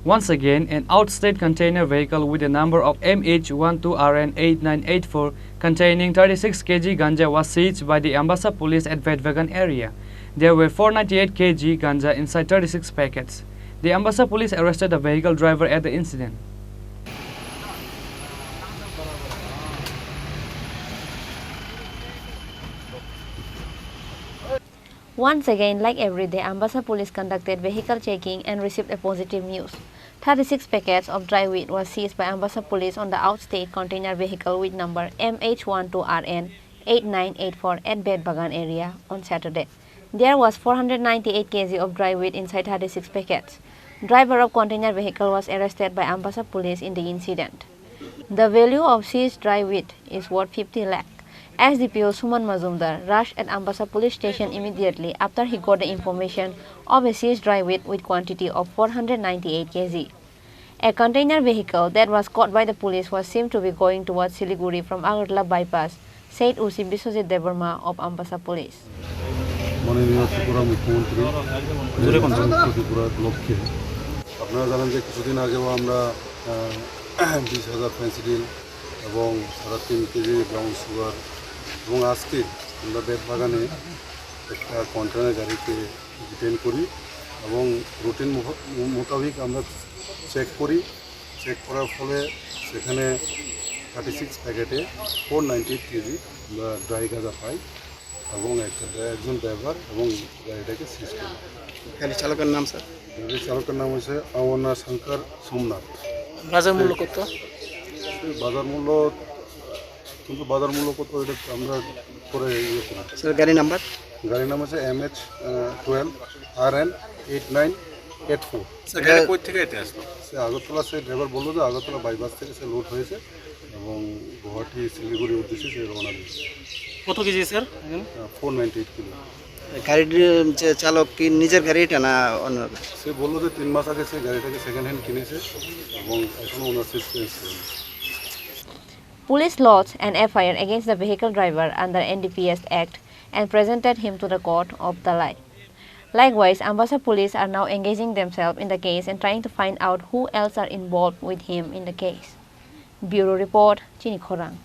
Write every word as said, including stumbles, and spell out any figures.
Once again, an outstate container vehicle with a number of M H one two R N eight nine eight four containing thirty-six K G ganja was seized by the Ambassa police at Betbaghan area. There were four ninety-eight K G ganja inside thirty-six packets. The Ambassa police arrested the vehicle driver at the incident. Once again, like every day, Ambassa police conducted vehicle checking and received a positive news. Thirty-six packets of dry weed was seized by Ambassa police on the outstate container vehicle with number M H one two R N eight nine eight four at Betbaghan area on Saturday. There was four hundred ninety-eight K G of dry weed inside thirty-six packets. Driver of container vehicle was arrested by Ambassa police in the incident. The value of seized dry weed is worth fifty lakh. S D P O Suman Majumdar rushed at Ambassa police station immediately after he got the information of a seized dry weed with quantity of four hundred ninety-eight K G. A container vehicle that was caught by the police was seen to be going towards Siliguri from Agartala bypass, said O C Biswajit Debbarma of Ambassa police. মাননীয় ত্রিপুরা মুখ্যমন্ত্রী জোরে কোন? মুক্ত ত্রিপুরার লক্ষ্যে আপনারা জানেন যে কিছুদিন আগেও আমরা, আহ, বিশ হাজার ফেন্সিডিল এবং সাড়ে তিন কেজি ব্রাউন সুগার এবং আজকে আমরা বেতবাগানে একটা কন্টেনার গাড়িকে ডিটেইন করি এবং রুটিন মোফ-, মোতাবেক আমরা চেক করি। চেক করার ফলে সেখানে থার্টি সিক্স প্যাকেটে ফোর নাইনটি এইট কেজি আমরা ড্রাই গাঁজা পাই এবং একটা ড্রা-, একজন ড্রাইভার এবং গাড়িটাকে সিজ করি। গাড়ি চালকের নাম, স্যার? গাড়ি চালকের নাম হচ্ছে আওয়ানা শঙ্কর সোমনাথ। বাজার মূল্য কত? সেই বাজার মূল্য, কিন্তু বাজার মূল্য কত এটা আমরা পরে ইয়ে করি। স্যার, গাড়ি নাম্বার? গাড়ি নাম হচ্ছে M H twelve R N eight nine eight four. Sir, গাড়ি কই থেকে এটা আসলো? সে আগরতলা, সে ড্রাইভার বললো যে আগরতলা বাইপাস থেকে সে লোড হয়েছে এবং গুয়াহাটি শিলিগুড়ির উদ্দেশ্যে সে রওনা দিয়েছে। কত কেজি, স্যার, এখানে? Four ninety eight kilo. গাড়ির যে চালক কি নিজের গাড়ি এটা না অন্য? সে বললো যে তিন মাস আগে সে গাড়িটাকে সেকেন্ড হ্যান্ড কিনেছে এবং এখনো ওনার সিজ চেঞ্জ করেনি। Police lodged an F I R against the vehicle driver under N D P S Act and presented him to the court of Dhalai. Likewise, Ambassa police are now engaging themselves in the case and trying to find out who else are involved with him in the case. Bureau report, Chini Khorang.